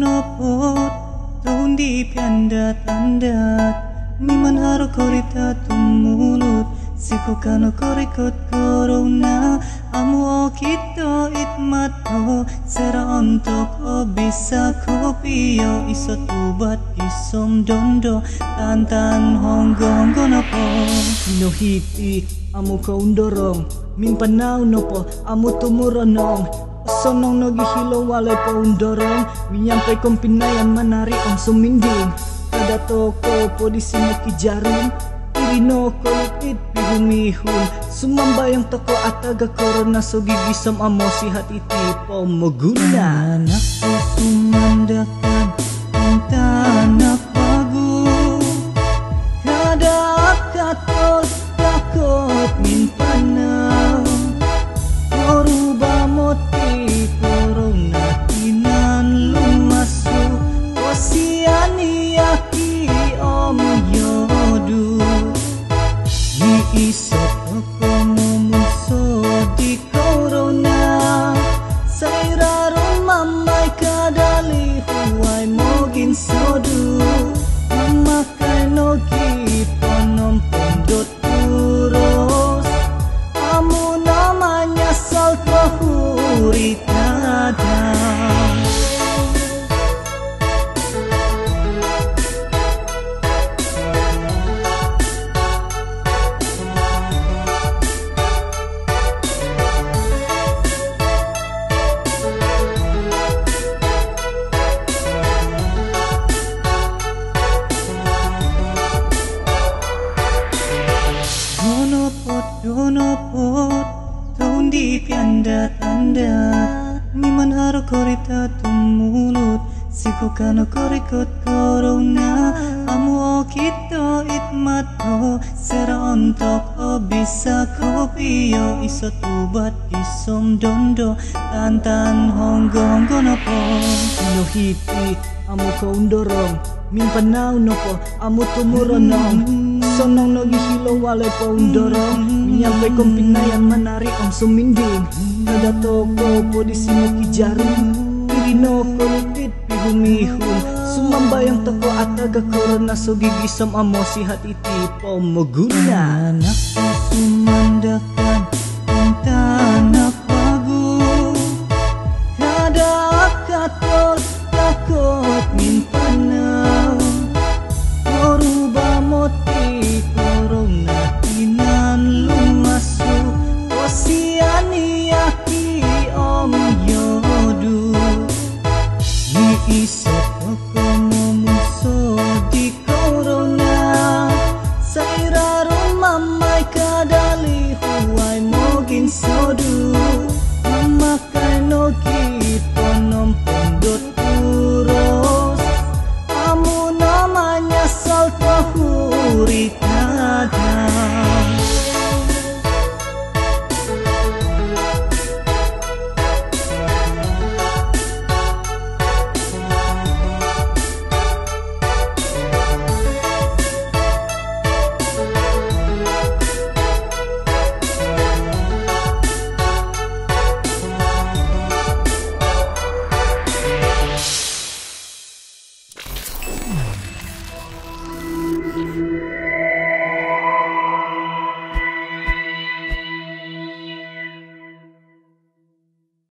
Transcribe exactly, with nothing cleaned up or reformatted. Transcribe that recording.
Nopo toun di piandat-andat, miman haro korita tumulut, siko kano korikot korona, amu okito it mato, sera ontok obisa kopio, iso tubat gisom dondo, tantan honggong gonopo. Minohiti amu koundorong, mimpanau nopo amu tumuronong, sonong nogi hilo walai poundorong, minyampai kompinayan manari om suminding. Kada toko po di simo kijarum, iri no kolupit pihumihum, sumambayang toko ataga korona sogigisom amo sihat iti pomogunan. Anak ko sumandakan ang tanah pagu, kada katos takot mimpanau. Oruba moti korona tinan lumasu, kosian iaki om yodu. Ni isot toko momuso di korona, saira rumamai kadali huai moginsodu. Mamakai nogi ponompon dot turos, amu no manyasal ko huri tadau. Gonopot, gonopot, toun di piandat-andat, miman haro korita tumulut, siko kano korikot korona, amu okito it mato, sera ontok obisa kopio, iso tubat gisom dondo, tantan honggong gonopo. Minohiti amu koundorong, mimpanau nopo amu tumuronong, sonong nogi hilo walai poundorong, minyampai kompinayan manari om suminding. Kada toko po di simo kijarum, iri no kolupit pihumihum, sumambayang toko ataga korona sogigisom amo sihat iti pomogunan. Anak ko sumandakan